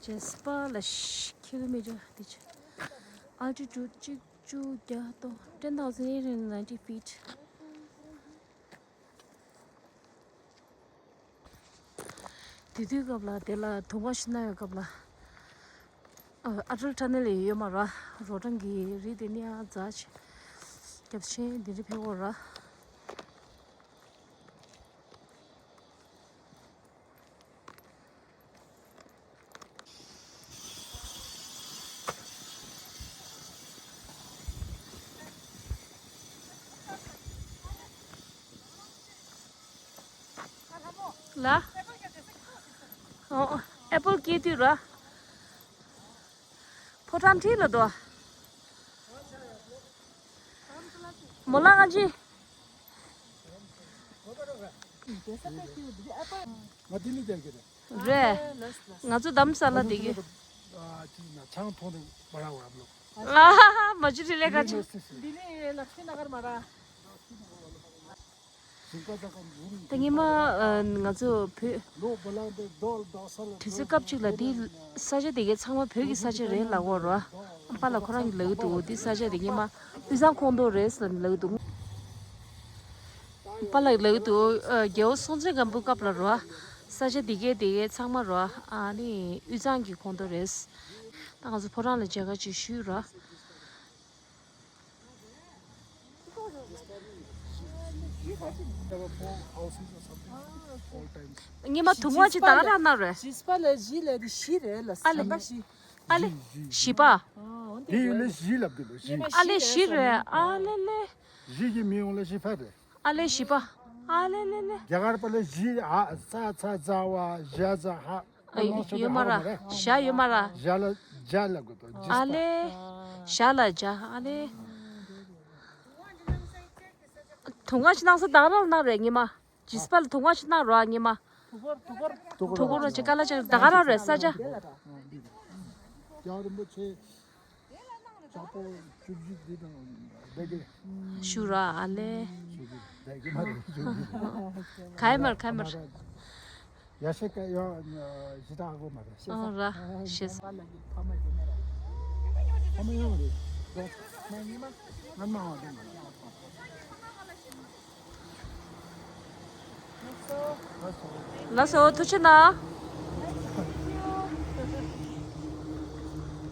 ཇེ་སྤ་ལ་ཤི་ཁི་ལོ་མི་ཊར་དེ་ཆ། Altitude གཅིག་བཅུ་བརྒྱ་སྟོང་། ten thousand eight hundred ninety feet། དེ་དུས་སྐབས་ལ་དེ་ལ་དུང་དཀར་ཕྱི་ནང་ཡོད་སྐབས་ལ། ཨ་ཨ་ཊལ་ཊ་ནེལ་ཡོད་མ་ར། རོ་བྲང་གི་རི་དེ་ནས་ཨ་འཛག་ཆེ། རྒྱབ་ཆེན་དེ་འདྲ་ཕེབས་འོ་ར། ལ། ཨོ། ཨེ་པལ་སྐྱེས་དུས་ར། ཕོ་བྲང་ཁྲིད་ལ་དོ། མོ་ལ་ང་ཅི། ང་དེ་ནས་རྒྱག་གི་རེད། རེད། ང་ཚོ་རྡ་རམ་ས་ལ་བསྡད་ཀྱི། ཨ་ཅི་ན་ཆང་འཐུང་རེ་བ་ར་བ་ར་ལོ། ཨ་མ་ཅི་རི་ལེ་ག་ཅི། འདི་ནི་ལག་ཤི་ན་གར་མ་ར། ད་ཉི་མ་ང་ཚོ་བོད་དུས་ཚོད་སྐབས་གཅིག་ལ་འདི་ས་ཆ་དེ་གའི་ཚང་མ་བོད་ཀྱི་ས་ཆ་རེད་ལབ་འོ་ར། པཱ་ལགས་ཁོ་རང་གིས་ལབ་ཀྱི་འདུག་འདི་ས་ཆ་དེ་ཉི་མ་དབུས་གཙང་ཁོངས་གཏོགས་རེད་ཟེར་ནས་ལབ་ཀྱི་འདུག་པཱ་ལགས་ལབ་ཀྱི་འདུག་རྒྱལ་པོ་སྲོང་བཙན་སྒམ་པོའི་སྐབས་ལ་ར། ས་ཆ་དེ་གའི་དེ་གའི་ཚང་མ་ར། ཨ་ནི་དབུས་གཙང་གི་ཁོངས་གཏོགས་རེད། ད་ང་ཚོ་ཕོ་བྲང་ལ་མཇལ་ཁ་ཅིག་ཞུས་ར། ཉི་མ་དུང་བ་ཅིག་ད་ག་རང་ན་རེད། བཞི་པ་ལ་བཞི་ལ་དེ་བཞི་རེད་ལ། ཨ་ལེ། ཨ་ལེ། བཞི་པ། དེ་ཡུལ་ལ་བཞི་ལབ་དུས་ལ་བཞི། ཨ་ལེ་བཞི་རེད། ཨ་ལེ་ལེ། བཞི་གི་མི་ཡོང་ལ་བཞི་ཕ་རེད། ཨ་ལེ་བཞི་པ། ཨ་ལེ་ལེ་ལེ། རྒྱ་གར་པ་ལ་བཞི་ཨ་ས་ཚ་ཛ་བ་ཞ་ཛ་ཧ། ཨ་ཡོད་མ་ར། ཞ་ཡོད་མ་ར། ཞ་ལ་ཞ་ལ་གོ་ཏོ། ཨ་ལེ། ཞ་ལ་ཞ་ཨ་ལེ། དུང་དཀར་ཕྱི་ནང་ས་དང་རང་ནང་རེད་ཉི་མ། ཇིས་པ་ལ་དུང་དཀར་ཕྱི་ནང་རོ་ཨ་ཉི་མ། དུ་གོར་རོ་ཅི་ཀ་ལ་ཅག་ད་ག་རང་རེད་ས་ཆ། རྒྱལ་བ་རིན་པོ་ཆེ། ལྕགས་པོ་བཅུ་བཞི་འདི་དང་བདག་གི། ཞུ་ར་ཨ་ལེ། བདག་གི་མ་རེད། ག་ཡི་མར་ག་ཡི་མར། ཡ་ཤེ་ཀ་ཡ་ཞི་ཏ་ཨ་གོ་མ་རེད། ཨ་ར་ཤེས། ལགས་སོ། ཐུགས་རྗེ་གནང་།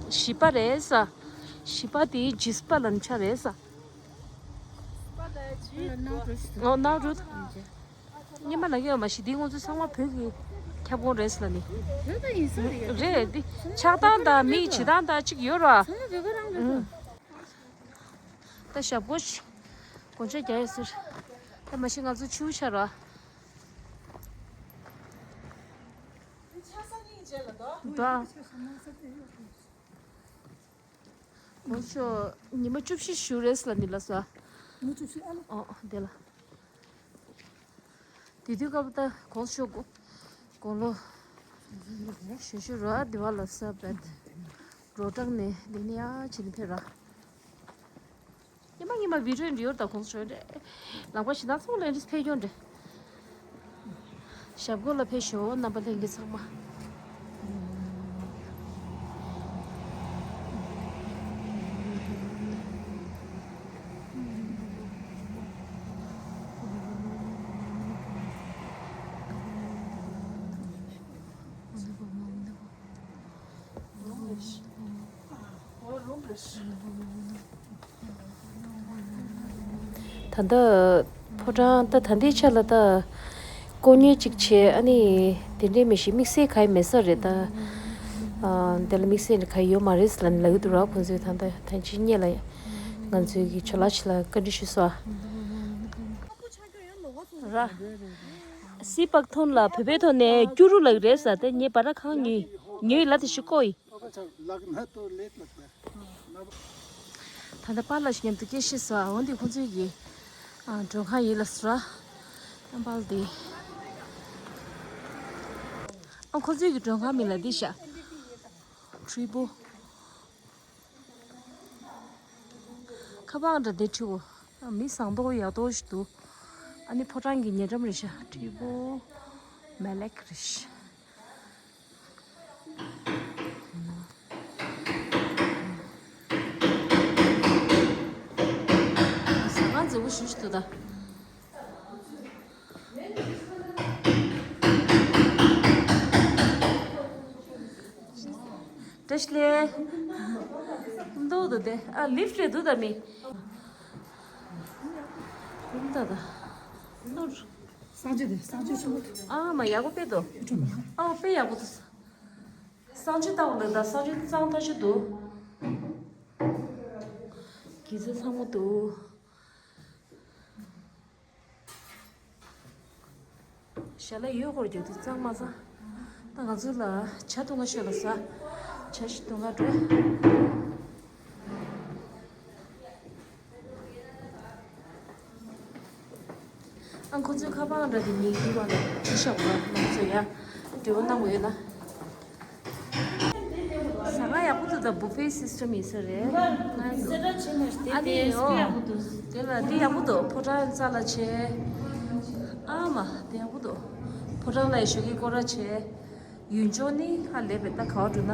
བཞི་པ་རེད་ས། བཞི་པ་དེ་བརྗིད་པ་ལབ་ཆ་རེད་ས། ཨོ་ནའུ་རུ། སྙེ་མ་ལ་གཡོ་མ་ཤི་འདི་ང་ཚོ་ཚང་མ་བོད་ཀྱི་ཁྱབ་ཁོངས་རེད་ལ་ནི། བོད་པ་ཡིན་ས་རེད། རེད་འདི་ཆགས་སྟངས་དང་མི་བྱེད་སྟངས་དང་གཅིག་ཡོད་ར། ཚང་མ་བོད་པ་རང་རེད་ད། ད་ཞབས་སྒོ་ཞིག་སྒོ་ལྕགས་རྒྱག་ཡོད་ཟེར། ད་མ་གཞི་ང་ཚོ་ཆུ་ཆ་ར། ད། ལོ་ཤོ་ཉི་མ་བཅུ་བཞི་བཞུགས་རེད་ལ་ནི་ལ་ས། ཉི་མ་བཅུ་བཞི་ཨ་ལ། ཨོ་དེ་ལ། དེ་དུས་སྐབས་ད་གོང་ཤོ་དགོང་ལོ། ཞུ་ཞུ་རོ་ཨ་དེ་བ་ལ་ས་བད། རོ་བྲག་ནས་འདི་ནས་ཡ་ཕྱིན་ནས་ཕེབས་ར། ཉི་མ་ཉི་མ་བི་ཌིའོ་འདྲི་ཡོད་ད་གོང་ཤོ་རེད། ལག་པ་ཞིག་ན་ཚོང་ལས་འདྲི་ཕེབས་ཡོང་འདྲི། ཞབས་སྒོ་ལ་ཕེབས་ཤོག་རྣམ་པ་ལྷན་རྒྱས་ཚང་མ། ད་ལྟ་ཕོ་བྲང་ད་ད་ལྟའི་ཆ་ལ་ད་ཀོ་ཉེ་གཅིག་བྱས། ཨ་ནི་དེ་འདྲའི་མི་ཞིག་དམིགས་བསལ་ག་ཡི་མེད་ས་རེད་ད། ཨ་དེ་ལ་དམིགས་བསལ་ག་ཡི་ཡོད་མ་རེད་ལ་ལབ་ཀྱི་འདུག་ར། ཁོང་ཚོས་ད་ལྟ་ད་ཅི་སྙེ་ལ་ང་ཚོའི་གི་ཆོ་ལགས་ཆེ་ལ་བཀའ་འདྲི་ཞུས་སོ། ར། སི་པག་ཐོན་ལ་བོད་པའི་ཐོག་ནས་སྐྱུ་རུ་ལགས་རེད་ས། དེ་ངས་བ་ར་ཁང་ཉོས་ཉོས་ལ་དེ་ཞིག་བཀོ་ཡི། ད་ལྟ་པཱ་ལགས་མཉམ་དུ་སྐད་ཆ་བཤད་ས། འོན་ཏེ་ཁོང་ཚོའི་གི་ཨ་མགྲོན་ཁང་ཡིན་ལ་ཟེར་ར། ཨམ་པཱ་ལགས་དེ། ཨ་ཁོང་ཚོའི་གི་མགྲོན་ཁང་མིང་ལ་འདི་ཤ། ཁྲུའི་པོ། ཁ་པར་འདྲ་དེ་ཁྲིའོ། མི་བཟང་པོ་ཡག་པོ་ཞིག་འདུག་ཨ་ནི་ཕོ་བྲང་གི་ཉེ་འགྲམ་རེད་ཤག་ཁྲིའུ་མེ་ལེག་རེད་ཤག་ཟ་ཁང་མཛེས་པོ་ཞེ་པོ་ཞིག་འདུག་ད། བཀྲ་ཤིས་བདེ་ལེགས། འདུག་འདུག་སྟེ། ཨ་ལིཕ་རེད་འདུག་ད་མི། ད་ད། སངས་རྒྱས་དེ་སངས་རྒྱས་ཆུང་ངུ། ཨ་མ་ཡག་པོ་དཔེ་འདུག་ཨ་དཔེ་ཡག་པོ་འདུག་སངས་རྒྱས་ལྟ་བུ་ལ་ད་སངས་རྒྱས་གཙང་ཐག་ཆོད་འདུག་གི་ཚེ་ཚང་མ་འདུག་ཞལ་ལག་ཡོད་སྐོར་རྒྱུག་དུས་གཙང་མ་གཙང་། ད་ང་ཚོ་ལ་ཇ་འཐུང་ག་ཤོག་ལ་ཟ། ཇ་ཞིག་འཐུང་ག་འགྲོ། ཨ་ཁོ་ཚོའི་ཁ་པར་འདྲ་དེ་ཉིད་ཀྱི་བ་ལ་ཅི་ཤོག་ལ་ང་ཚོ་ཡ་འབྲེལ་བ་གནང་དགོས་ཡོད་ན། ཟ་ཁང་ཡག་པོ་འདུག་ད་བུ་ཕེ་སིས་ཊམ་ཡིན་ས་རེད། ཨ་ནི་ཨོ་དེ་ལ་འདི་ཡག་པོ་འདུག་ཕོ་བྲང་རྩ་ལ་བྱས། ཨ་མ་དེ་ཡག་པོ་འདུག་ཕོ་བྲང་ལ་ཞོགས་ཀས་སྐོར་ར་བྱས། ཡུལ་ལྗོངས་ནི་ཧ་ལས་པའི་ད་ག་བ་འགྲོ་ན།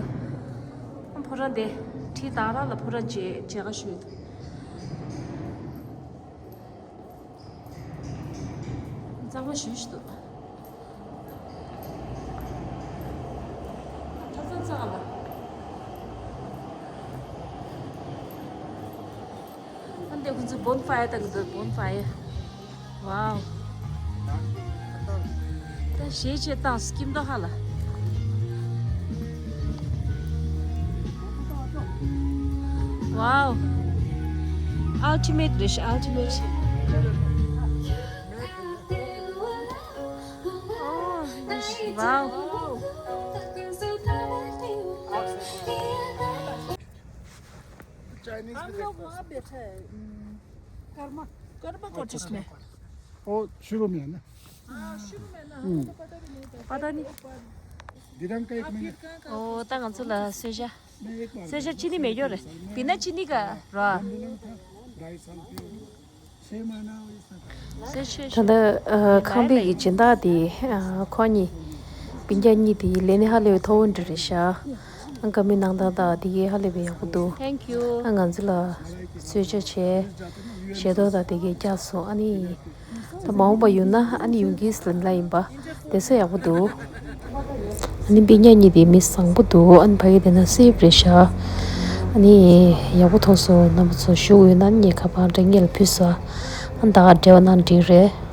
ཕོ་བྲང་དེ་ཁྲིའི་དང་ར་ལ་ཕོ་བྲང་མཇལ་མཇལ་ཁ་ཞུས་འདུག་གཙང་མ་ཞུ་ཞུ་འདུག་ཁྲ་ཚང་ཚང་ལ། ཨ་འདི་ཁོང་ཚོ་བོན་ཕ་ཡར་བཏང་གི་འདུག་བོན་ཕ་ཡར། ཝའོ། ད་ཞེ་ཆེ་བཏང་སྐྱིད་མདོག་ཧ་ལ། ཝའོ། ཨལ་ཊི་མེཊ་རེད་ཤག་ཨལ་ཊི་མེཊ། ཨོ། ཝའོ། चाइनीज हम भी लोग देखो। वहाँ बैठा है, हम्म, कर्मा, कर्मा कॉटेज में। वो शुरू में है ना? हाँ, शुरू में ना, हम्म। हमको तो पता भी नहीं था। पता नहीं। दिरम का एक आप महीना। फिर कहाँ, कहाँ ཨོ་ད་ང་ཚོ་ལ་གསོལ་ཇ། मैं एक बार གསོལ་ཇ་ཅི་ནི་མེད་ཡོད་རེད། དེ་ན་ཅི་ནི་ག་ར། ढाई साल के। ད་ལྟ་ཨ་ཁང་པའི་གི་སྦྱིན་བདག་དེ་ཨ་ཁོ་གཉིས་སྤུན་ཀྱག་གཉིས་དེ་ལས་ནི་ཧ་ལས་པའི་མཐོ་བོ་འདྲ་རེད་ཤག་ཨ་ཀ་མི་ནང་ད་ད་དེ་གའི་ཧ་ལས་པའི་ཡག་པོ་འདུག Thank you. ཨ་ང་ཚོ་ལ་གསོལ་ཇ་བྱས། ཞལ་ཏོག་ད་དེ་གའི་བཀྱགས་སོང་། ཨ་ནི་ད་མ་འོངས་པ་ཡོད་ན་ཨ་ནི་ཡོང་གི་ཟེར་ལབ་ཡིན་པ། དེ་ཚོ་ཡག་པོ་འདུག་ཨ་ནི་པི་ཉག་གཉིས་དེ་མི་བཟང་པོ་འདུག་ཨ་ནི་ཕ་གི་དེ་ན་སེབ་རེད་ཤག་ཨ་ནི་ཡག་པོ་མཐོང་སོང་། རྣམ་པ་ཚོ་ཞུ་འོས་ན་ངས་ཁ་པར་འདྲ་ངེད་ལ་ཕུལ་སོང་། ཨ་ནི་ད་ག་འབྲེལ་བ་གནང་འགྲིག་རེད།